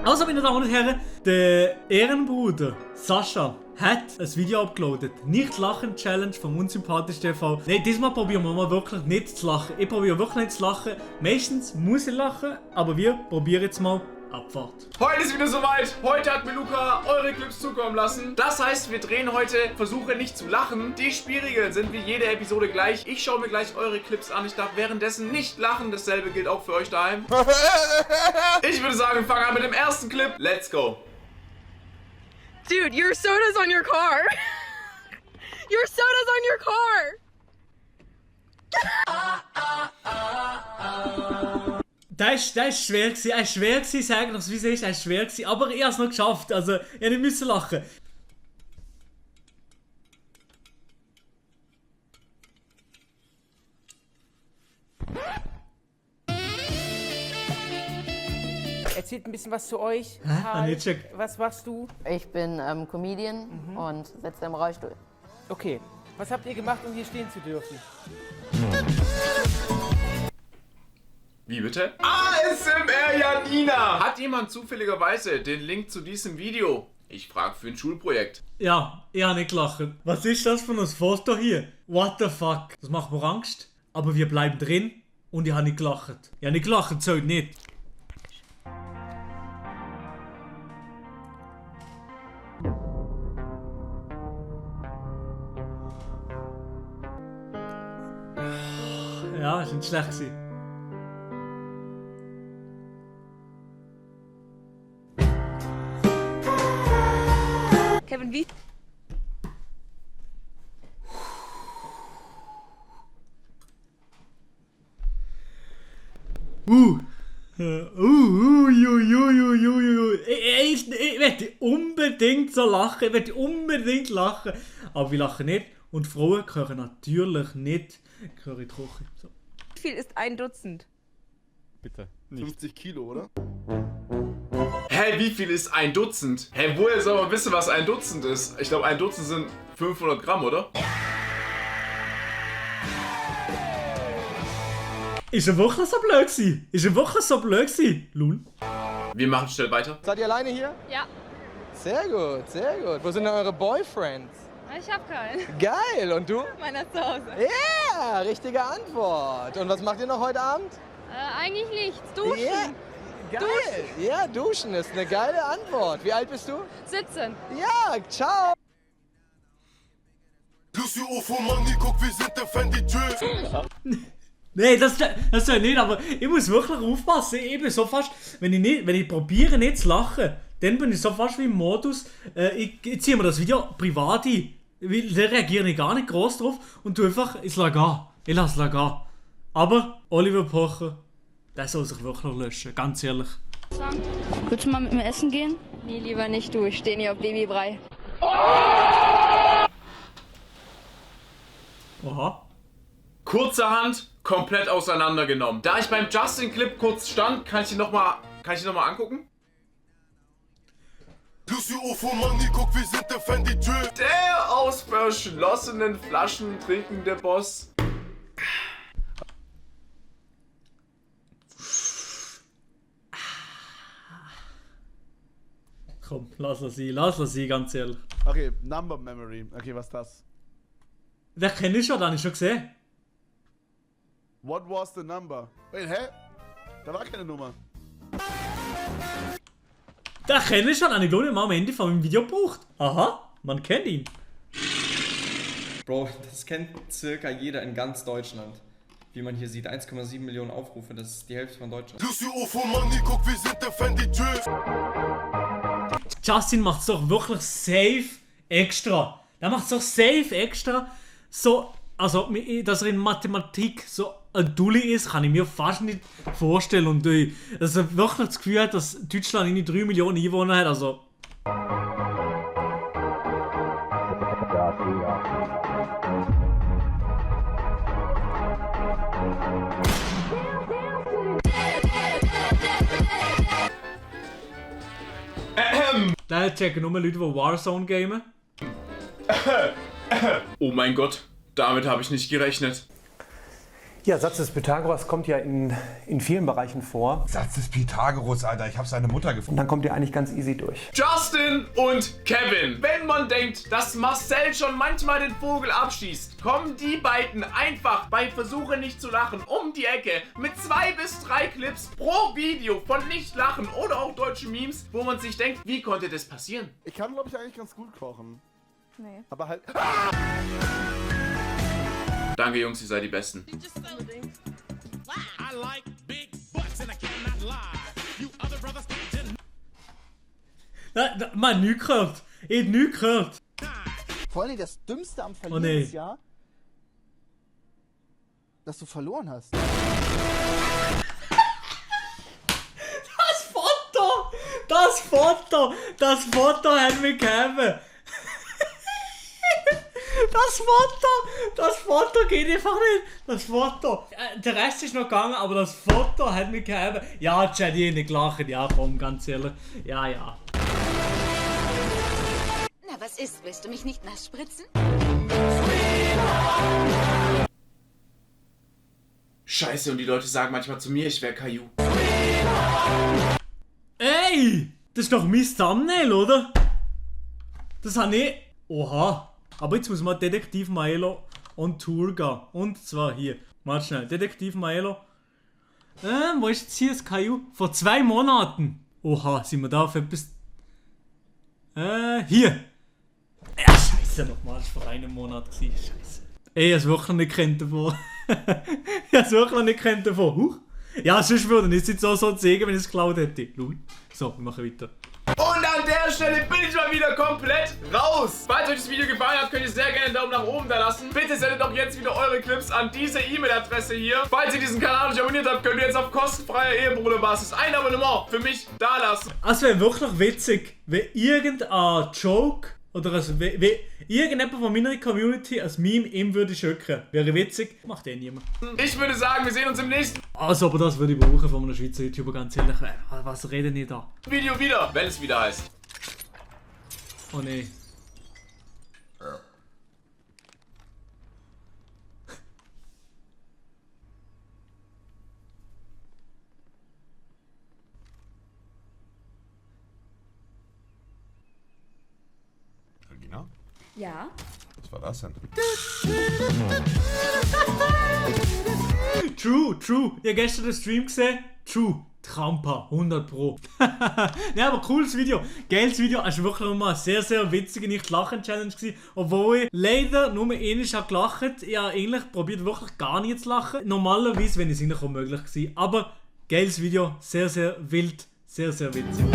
Also, meine Damen und Herren, der Ehrenbruder Sascha hat ein Video upgeloadet. Nicht lachen Challenge vom Unsympathisch TV. Nein, diesmal probieren wir mal wirklich nicht zu lachen. Ich probiere wirklich nicht zu lachen. Meistens muss ich lachen, aber wir probieren jetzt mal Abfahrt. Heute ist wieder soweit. Heute hat mir Luca eure Clips zukommen lassen. Das heißt, wir drehen heute Versuche nicht zu lachen. Die Spielregeln sind wie jede Episode gleich. Ich schaue mir gleich eure Clips an. Ich darf währenddessen nicht lachen. Dasselbe gilt auch für euch daheim. Ich würde sagen, wir fangen an mit dem ersten Clip. Let's go. Dude, your soda's on your car. Your soda's on your car. Das ist schwer gewesen. Er ist schwer gewesen, sagen wir, wie es ist. Er ist schwer gewesen, aber ich habe es noch geschafft. Also, ich nicht müssen lachen. Erzählt ein bisschen was zu euch. Hi. Was machst du? Ich bin Comedian und sitze im Rollstuhl. Okay. Was habt ihr gemacht, um hier stehen zu dürfen? Wie bitte? ASMR Janina! Hat jemand zufälligerweise den Link zu diesem Video? Ich frage für ein Schulprojekt. Ja, ich habe nicht gelacht. Was ist das für ein Foto hier? What the fuck? Das macht mir Angst. Aber wir bleiben drin und ich habe nicht gelacht. Ich habe nicht gelacht, zählt nicht. Ja, ist nicht schlecht gewesen. Kevin, wie? Ich werde unbedingt so lachen, ich werde unbedingt lachen. Aber wir lachen nicht und Frauen gehören natürlich nicht in die Küche. So. Wie viel ist ein Dutzend? Bitte. Nicht. 50 Kilo, oder? Hä, wie viel ist ein Dutzend? Hä, woher soll man wissen, was ein Dutzend ist? Ich glaube, ein Dutzend sind 500 Gramm, oder? Ist er wirklich so blöd gewesen? Ist er wirklich so blöd gewesen? Lul. Wir machen schnell weiter. Seid ihr alleine hier? Ja. Sehr gut, sehr gut. Wo sind denn eure Boyfriends? Ich hab keinen. Geil, und du? Meiner zu Hause. Ja, richtige Antwort. Und was macht ihr noch heute Abend? Eigentlich nichts. Duschen. Ja, geil. Duschen. Ja, duschen ist eine geile Antwort. Wie alt bist du? 17. Ja, ciao. Nein, das soll nicht, aber ich muss wirklich aufpassen. Ich bin so fast, wenn ich probiere nicht zu lachen, dann bin ich so fast wie im Modus, ich ziehe mir das Video privat ein. Weil da reagiere ich gar nicht groß drauf und tu einfach, ich lasse es gehen. Aber Oliver Pocher, der soll sich wirklich noch löschen, ganz ehrlich. Willst du mal mit mir essen gehen? Nee, lieber nicht du. Ich stehe nie auf Babybrei. Oha. Kurzerhand komplett auseinandergenommen. Da ich beim Justin-Clip kurz stand, kann ich ihn noch mal angucken? Der aus verschlossenen Flaschen trinkende Boss. Komm, lass es sein, ganz ehrlich. Okay, Number Memory. Okay, was ist das? Den kenne ich schon, den habe ich schon gesehen. What was the number? Wait, hä? Da war keine Nummer. Den kenne ich schon, den habe ich glaube ich mal am Ende von meinem Video gebraucht. Aha, man kennt ihn. Bro, das kennt circa jeder in ganz Deutschland. Wie man hier sieht, 1,7 Millionen Aufrufe, das ist die Hälfte von Deutschland. Justin macht es doch wirklich safe extra. Der macht es doch safe extra. So, also, dass er in Mathematik so ein Dulli ist, kann ich mir fast nicht vorstellen. Und dass er wirklich das Gefühl hat, dass Deutschland irgendwie 3 Millionen Einwohner hat, also... Da checken nur Leute, die Warzone gamen. Oh mein Gott, damit habe ich nicht gerechnet. Ja, Satz des Pythagoras kommt ja in vielen Bereichen vor. Satz des Pythagoras, Alter, ich habe seine Mutter Und gefunden. dann kommt ihr eigentlich ganz easy durch. Justin und Kevin. Wenn man denkt, dass Marcel schon manchmal den Vogel abschießt, kommen die beiden einfach bei Versuche nicht zu lachen um die Ecke mit 2 bis 3 Clips pro Video von Nicht-Lachen oder auch deutschen Memes, wo man sich denkt, wie konnte das passieren? Ich kann, glaube ich, eigentlich ganz gut kochen. Nee. Aber halt... Danke Jungs, ihr seid die Besten. Man, nichts gehört. Ich hab nichts gehört. Vor allem das Dümmste am Verlieren nee. ist ja, dass du verloren hast. Das Foto hat mich gegeben. Das Foto geht einfach nicht. Das Foto. Der Rest ist noch gegangen, aber das Foto hat mich gegeben. Ja, Chad, ich hab nicht gelacht. Ja, komm, ganz ehrlich. Ja. Na, was ist? Willst du mich nicht nass spritzen? Scheiße, und die Leute sagen manchmal zu mir, ich wäre Caillou. Ey! Das ist doch mein Thumbnail, oder? Das habe ich... Oha. Aber jetzt muss man Detektiv Maelo on Tour gehen. Und zwar hier. Mal schnell. Detektiv Maelo. Wo ist jetzt hier das Caillou? Vor 2 Monaten. Oha, sind wir da auf etwas... hier. Ja, scheiße, nochmal. Das war vor einem Monat gewesen. Scheiße. Ey, ich hab's wirklich nicht gekannt davon. Ich hab's wirklich nicht gekannt davon. Huch. Ja, sonst würde ich jetzt auch so zeigen, wenn ich es geklaut hätte. Lul. So, wir machen weiter. Und an der Stelle bin ich mal wieder komplett raus. Falls euch das Video gefallen hat, könnt ihr sehr gerne einen Daumen nach oben da lassen. Bitte sendet auch jetzt wieder eure Clips an diese E-Mail-Adresse hier. Falls ihr diesen Kanal nicht abonniert habt, könnt ihr jetzt auf kostenfreier Ehrenbruderbasis ein Abonnement für mich da lassen. Es wäre wirklich witzig, wenn irgendein Joke oder wenn irgendjemand von meiner Community als Meme ihm würde schicken. Wäre witzig. Macht eh niemand. Ich würde sagen, wir sehen uns im nächsten Also, aber das würde ich brauchen von einem Schweizer YouTuber, ganz ehrlich. Was reden die da? Video wieder, wenn es wieder heißt. Oh nee. Regina? Ja? Was war das denn? True. Ihr habt gestern den Stream gesehen? True. Trampa, 100 Pro. Ja, aber cooles Video. Geiles Video. Es war wirklich mal eine sehr, sehr witzige Nicht-Lachen-Challenge gewesen. Obwohl ich leider nur einmal habe gelacht. Ich habe eigentlich probiert wirklich gar nicht zu lachen. Normalerweise, wenn es reinkommt, möglich gewesen. Aber geiles Video. Sehr, sehr wild. Sehr, sehr witzig.